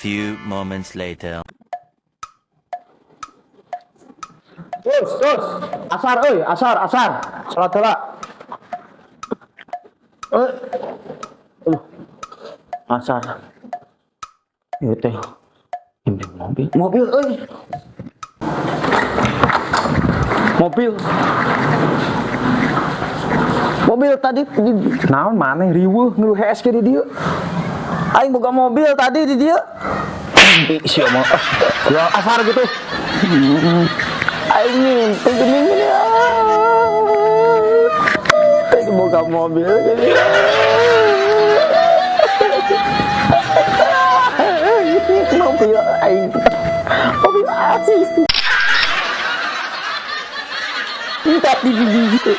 Few moments later. Terus, terus. Asar euy, asar, asar. Salat heula. Eh. Aduh. Asar. Ieu teh. Ini mobil. Mobil euy. Mobil. Mobil tadi di Naon maneh riweuh ngeluh hees ke di dieu? Aing boga mobil tadi di dieu. Mimpi sia mah. Ah, ya asar gitu. Aing mimpi geuning ini. Tadi boga mobil gini. Mobil aing. Mobil asik. Tadi di dieu.